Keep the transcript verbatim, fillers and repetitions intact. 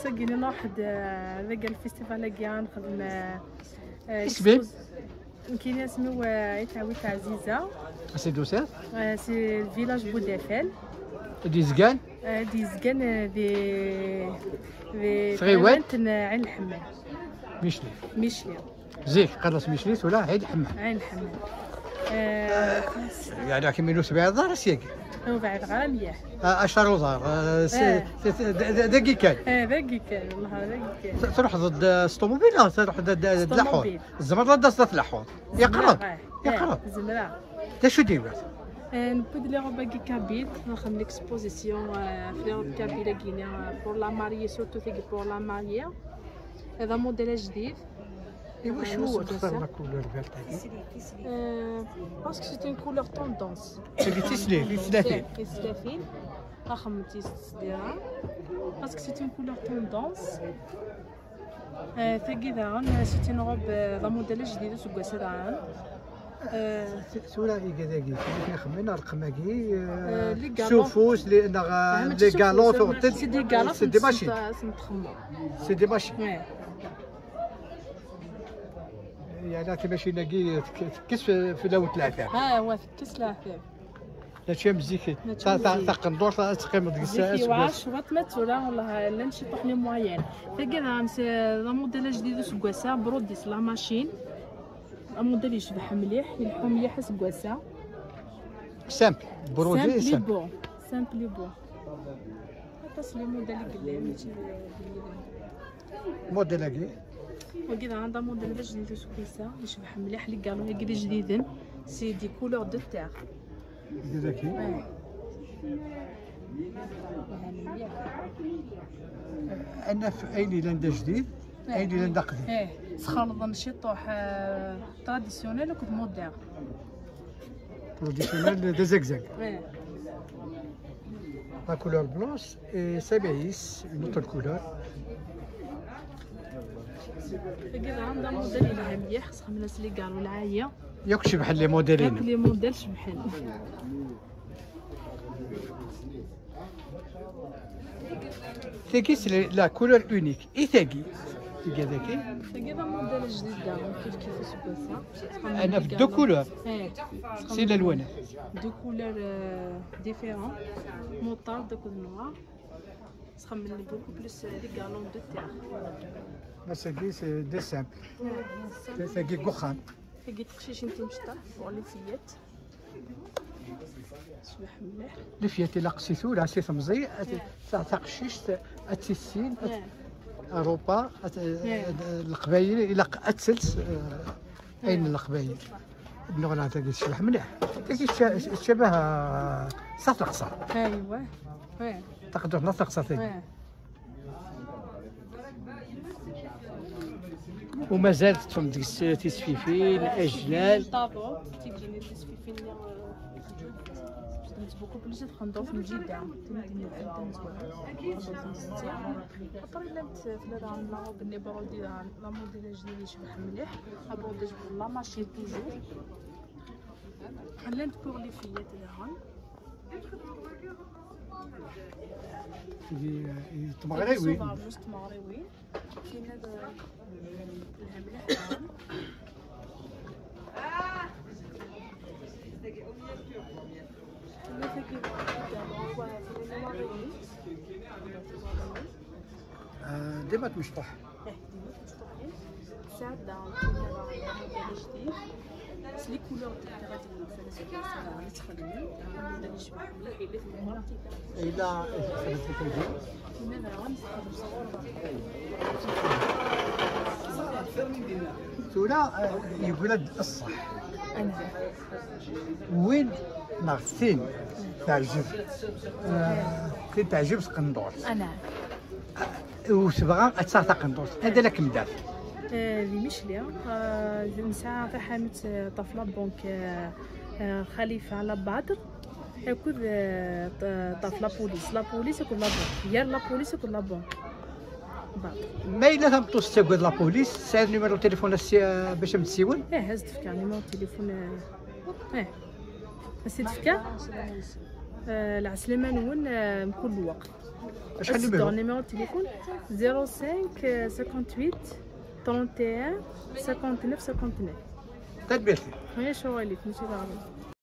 Tagi nruḥ-d, eh, deg الفيستيفال-agi نخدم, eh, eh, Isem-im? Expos-, nekkini asmi-w, eh, Ayt Ɛwit Ɛziza. Asi d-tusiḍ? Eh, si village Budafel. D-yezgan? Eh, d-yezgan, eh, di, di tɣiwant n Ɛin Lḥemmam. Micli. Micli. Zik, qqaren-as Micli, tura Ɛin Lḥemmam. Ɛin Lḥemmam. Eh, yeɛni akken ur tebɛiḍ ara syagi. Ur bɛideɣ ara mliḥ. Ah, acar uḍar, ah, si-, Eh. si-, si-, d-, d-, dagi kan. Eh, dagi kan, والله dagi kan. T-, truḥeḍ-d, ah, s ṭumubil neɣ truḥeḍ d, d, d laḥuḍ? S ṭumubil. Tzemreḍ ad d-taseḍ ad tlaḥuḍ? Yeqreb. Zemreɣ, eh, yeqreb. Eh, zemreɣ. D acu d-iwat? Eh, newwi-d les robes-agi kabyles, nexdem l'exposition, eh, ɣef les robes kabyles-agi-ni, eh, pour la mariée, surtout tagi pour la mariée. Hada modèle ajdid. Iwacu textareḍ la couleur verte-agi? Euh, parce que c'est une couleur tendance. Tagi d tislit, tislatin. Tislatin. Axem tis-, parce que c'est une couleur tendance. Euh, tagi daɣen, c'est une robe, euh, d amudal ajdid useggas-a daɣen. Euh, Tura iga dagi, ixemmen rqem-agi, euh, euh, les galons. S ufus, les, neɣ, euh, Ah, mačči les s ufus, galons, euh, tuɣeḍ-tent, c'est des galons, c'est des machines. C'est des machines. Ouais. Yeɛni timacin-agi tek-, tekkes f-, fell-awent leɛtab. Ah, wa tekkes leɛtab. Mačči am zik, mačči ta-, am ta-, zik. Taqendurt ad teqqimeḍ deg-s. Zik yewɛer cwiṭ, ma d tura, والله, llan ciṭuḥ les moyens. Tagi daɣen, c'est, d amudal ajdid useggas-a, brodé s la machine. Amudal yecbeḥ mliḥ, yelḥu mliḥ aseggas-a. Simple, brodé simple et simple. Simple et beau. Simple et beau. Aṭas les modèles i yellan, mačči d, d yid-, Modèle-agi. Wagi daɣen d amudal d ajdid useggas-a, yecbeḥ mliḥ, les galons-agi d ijdiden, c'est des couleurs de terre. Dagi. Ouais. Ad naf ayen yellan d ajdid, ayen yellan d aqdim. Eh, sxelḍen ciṭuḥ, eh, traditionnel akked moderne. Traditionnel d azagzag. Eh. La couleur blanche et ça baisse, une autre couleur. Tagi daɣen d amudal yelha mliḥ, sxedmen-as les galons lɛali. Yakk cebḥen les modèles-inem. Yakk les modèles cebḥen. Tagi c'est la, la couleur unique. I tagi? Tagi dagi? Tagi d amudal ajdid daɣen, kif kif useggas-a. Ad naf deux couleurs. Eh, c'est l'alwanat. Deux couleurs, euh, différentes. Moutarde akked noir. Sxedmen beaucoup plus, euh, les galons de terre. Ass-agi c'est des simples. Ouais, simple. Tagi deg uxxam. Tagi d teqcicin timecṭaḥ pour les fillettes. Cbeḥ mliḥ. Les fillettes ilaq si tura, si temẓi, ta-, taqcict ad tissin, ad, arupa, ad, leqbayel ilaq ad tels, eh, ayen n leqbayel. Nnuɣna tagi tecbeḥ mliḥ. Tagi tca-, tcabah, ah, s At Leqṣer. Aywa. Taqendurt n At Leqṣer tagi. Wa. U mazal teṭṭfem deg-s tisfifin, ajlal. Tabut, tigini tisfifin-nni, eh, txeddmemt beaucoup plus taqendurt n Ǧidda. Tini d-nni d tamezwarut. Après, llant tella daɣen la robe-nni brodé daɣen, la modèle ajdid yecbeḥ mliḥ. Abordage pour la machine toujours. Llant pour les fillettes daɣen. Tigi, eh, d tmeɣriwin. Tagi s ubeɛbuc d tmeɣriwin. Tinna d, lha mliḥ daɣen. Tinna tagi d, Ah, dima tmecṭuḥ. Eh, dima tmecṭuḥin. Tesɛa daɣen tinna daɣen amudal ajdid. S les couleurs d tira d lmesala s wass-a daɣen i ttxedmen. Daɣen amudal yecbeḥ mliḥ, yella tmugert. Yella, eh, txedmet tagi. Tinna daɣen txedmet s ɣur-, Tura, eh, yeggra-d ṣṣeḥ. Anda? Win neɣ tin teɛjeb, eh, tin teɛjeb tqendurt. Ana. U tebɣa ad taɣ taqendurt. Anda la kem-daf? Eh, di Micli, eh, nesɛa taḥanut, eh, ṭaf la banque, eh, eh, Xalifa Labadr, akked, eh, ṭ-, ṭaf la police. La police akked la banque. Gar la police akked la banque. Badr. Ma yella tameṭṭut tettagad la police, tesɛiḍ numéro téléphone as-, eh, bac am-tessiwel? Eh, ad as-d-fkeɣ numéro téléphone, eh, eh. Ad as-d-fkeɣ? Eh, lɛeslama-nwen, eh, mkul lweqt. Acḥal Numéro numéro de téléphone. Zéro cinq cinquante-huit trente et un cinquante-neuf cinquante-neuf. Tanemmirt. هيا شو غاليك ماشي غالي.